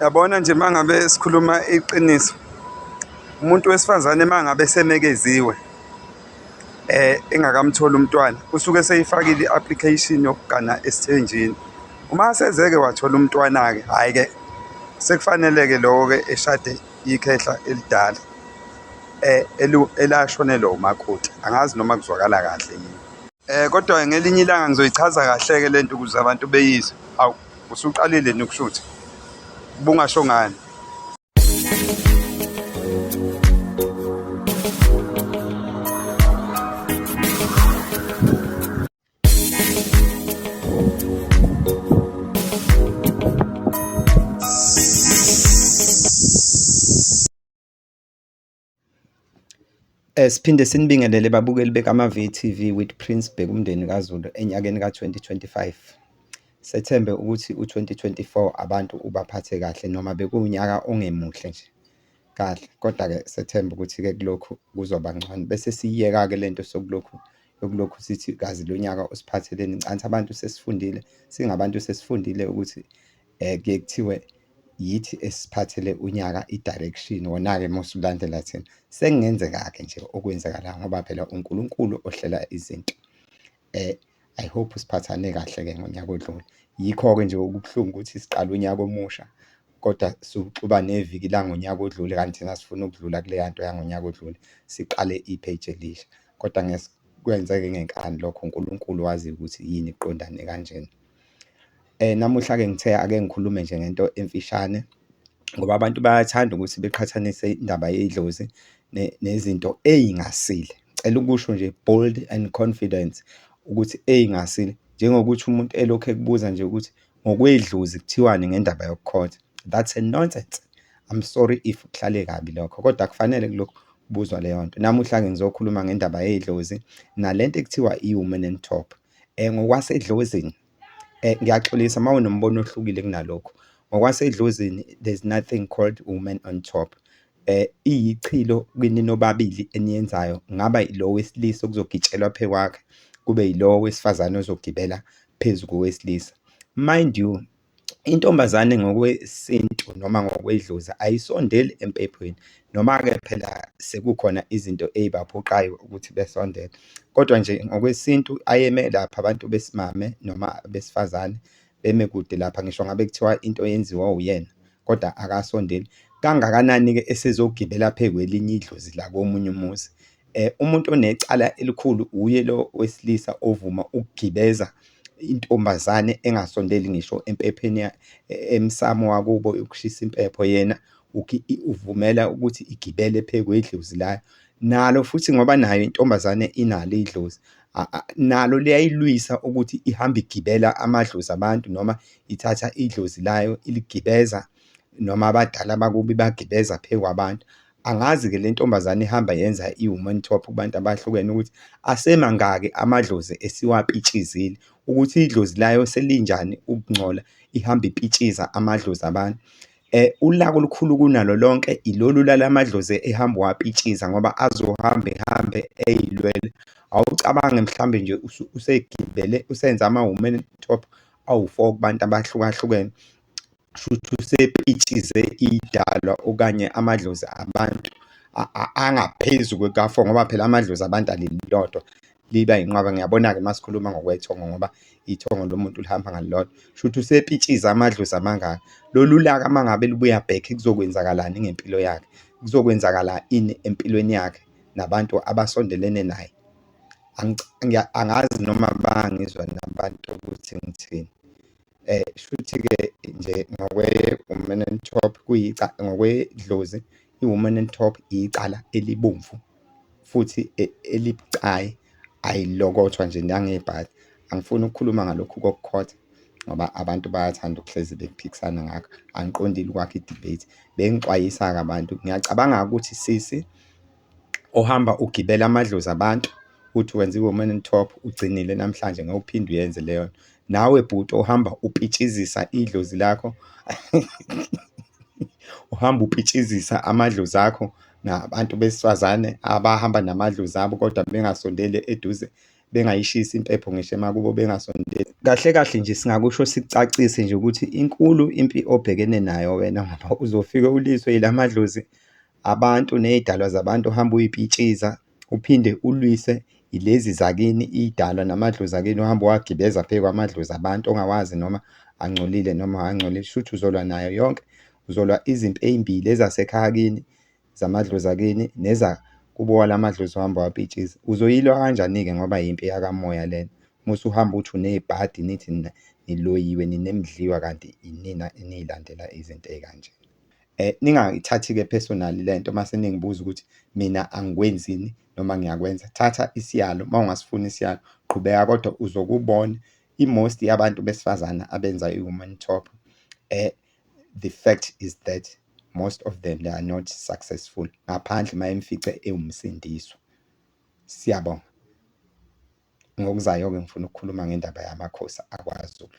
Yabona nje uma ngabe sikhuluma iqiniso, umuntu wesifazane uma ngabe esemekeziwe engakamtholi umntwana, usuke eseyifakile i-application yokugana esithenjini. Uma eseze-ke wathola umntwana-ke, hhayi-ke sekufanele-ke loko-ke eshade ikhehla elidala elashonelwa umakoti, angazi noma kuzwakala kahle yini. Kodwa-ke ngelinye ilanga ngizoyichaza kahle-ke le nto ukuze abantu beyizwe. Hawu, usuqalile yini ukushutha? Ubungasho ngani? Siphinde sinibingelele babukeli bekaMavi TV with Prince Bhekumndeni kaZulu enyakeni ka-2025. Sethembe ukuthi u-2024 abantu ubaphathe kahle noma bekuwunyaka ongemuhle nje kahle, kodwa-ke sethembe ukuthi-ke kulokhu kuzoba ngcono. Bese siyiyeka-ke lento sokulokhu yokulokhu sithi kazi lo nyaka usiphatheleni. Ngicabanga abantu sesifundile, singabantu sesifundile ukuthi kuye kuthiwe yithi esiphathele unyaka i-direction, wona-ke uma usulandela thina. Sekungenzeka-ke nje okwenzakalayo ngoba phela uNkulunkulu ohlela izinto. I hope siphathane kahle-ke ngonyaka odlule. Yikho-ke nje okubuhlungu ukuthi siqala unyaka omusha kodwa siwuxuba neviki langonyaka odlule kanti thina sifuna ukudlula kuleya nto yangonyaka odlule, siqale i-page elisha. Kodwa ngeke kwenzeke ngenkani lokho, uNkulunkulu wazi ukuthi yini iqondane kanjena. Namuhla-ke ngithe ake ngikhulume nje ngento emfishane ngoba abantu bayathanda ukuthi beqhathanise indaba yedlozi nezinto ey'ngasile. Ngicela ukusho nje bold and confident ukuthi ey'ngasile, njengokuthi umuntu elokhu ekubuza nje ukuthi ngokwedlozi kuthiwani ngendaba yokukhotha. That's a nonsense. I'm sorry if kuhlale kabi lokho, kodwa akufanele kulokhu kubuzwa leyo nto. Namuhla-ke ngizokhuluma ngendaba yedlozi nalento ekuthiwa i-woman on top. Ngokwasedlozini, ngiyaxolisa uma unombono ohlukile kunalokhu. Ngokwasedlozini there's nothing called woman on top. Iyichilo kini nobabili eniyenzayo, kungaba ilo wesilisa okuzogitshelwa phezu kwakhe, kube yilo wesifazane ozogibela phezu kowesilisa. Mind you, intombazane ngokwesintu noma ngokwedlozi ayisondeli empephweni, noma-ke phela sekukhona izinto ey'baphoqayo ukuthi besondele, kodwa nje ngokwesintu ayeme lapha abantu besimame noma besifazane beme kude lapha, ngisho ngabe kuthiwa into yenziwa uyena kodwa akasondeli. Kangakanani-ke esezogibela phezu kwelinye idlozi la komunye umuzi. Umuntu onecala elikhulu uye lo wesilisa ovuma ukugibeza intombazane engasondeli ngisho empepheni emsamo wakubo yokushisa impepho, yena uvumela ukuthi igibele phezu kwedlozi layo. Nalo futhi ngoba nayo intombazane inalo idlozi, nalo liyayilwisa ukuthi ihambe igibela amadlozi abantu noma ithatha idlozi layo iligibeza noma abadala bakubo ibagibeza phezu kwabantu. Angazi-ke le ntombazane ihamba yenza i-woman top kubantu abahlukene ukuthi asemangaki amadlozi esiwapitshizile, ukuthi idlozi layo selinjani ukungcola ihamba ipitshiza amadlozi abantu. Ulaka olukhulu kunalo lonke ilolu lala madlozi ehamba uwapitshiza ngoba azohamba ehambe ey'lwela. Awucabange mhlawumbe nje usegibele usenze ama-woman top awu-four kubantu abahlukahlukene. Kushuthi usepitshize idalwa okanye amadlozi abantu angaphezu kuka-four ngoba phela amadlozi abantu alilodwa liba yinqwaba. Ngiyabona-ke uma sikhuluma ngokwethongo ngoba ithongo lomuntu lihamba ngalilodwa. Kushuthi usepitshize amadlozi amangaka. Lolu laka uma ngabe lubuya back kuzokwenzakalani ngempilo yakhe? Kuzokwenzakala ini empilweni yakhe nabantu abasondelene naye? Angazi noma bayangizwa nabantu ukuthi ngithini. Shuthi-ke nje ngokwe-woman on top ngokwedlozi i-woman on top icala elibomvu futhi elibucayi, ayilokothwa nje nangebhadi. Angifuni ukukhuluma ngalokhu kokukhotha ngoba abantu bayathanda ukuhlezi bephikisana ngakho, angiqondile ukwakha i-debate. Bengixwayisa-ke abantu, ngiyacabanga-ke ukuthi sisi ohamba ugibela amadlozi abantu, uthi wenza i-woman on top, ugcinile namhlanje ngeke uphinde uyenze leyo nto. Nawe bhuti ohamba upitshizisa idlozi lakho uhamba upitshizisa amadlozi akho nabantu besifazane abahamba namadlozi abo kodwa bengasondeli eduze. Bengayishisi impepho ngisho emakubo, bengasondeli. Kahle kahle nje singakusho sikucacise nje ukuthi inkulu impi obhekene nayo wena ngoba uzofike uliswe yila madlozi abantu ney'dalwa zabantu uhambe uy'pitshiza, uphinde ulwise ilezi zakini iy'dalwa namadlozi akini uhambe uwagibeza phezu kwamadlozi abantu ongawazi noma angcolile noma awangcolile. Shuthi uzolwa nayo yonke, uzolwa izimpi ey'mbili ezasekhaya kini zamadlozi akini nezakubo kwalamadlozi ohamba uwapitshiza. Uzoyilwa kanjani-ke ngoba yimpi yakamoya lena? Musuhamba uthi uney'bhadi nithi niloyiwe ninemidliwa kanti inina eniy'landela izinto ey'kanje. Ningayithathi-ke personally lento mase ningibuza ukuthi mina angikwenzini noma ngiyakwenza. Thatha isiyalo, uma ungasifuni isiyalo qhubeka kodwa uzokubona i-most yabantu besifazane abenza i-woman top, the fact is that most of them they are not successful, ngaphandle uma emfice ewumsindiswa. Siyabonga. Ngokuzayo-ke ngifuna ukukhuluma ngendaba yamakhosi akwaZulu.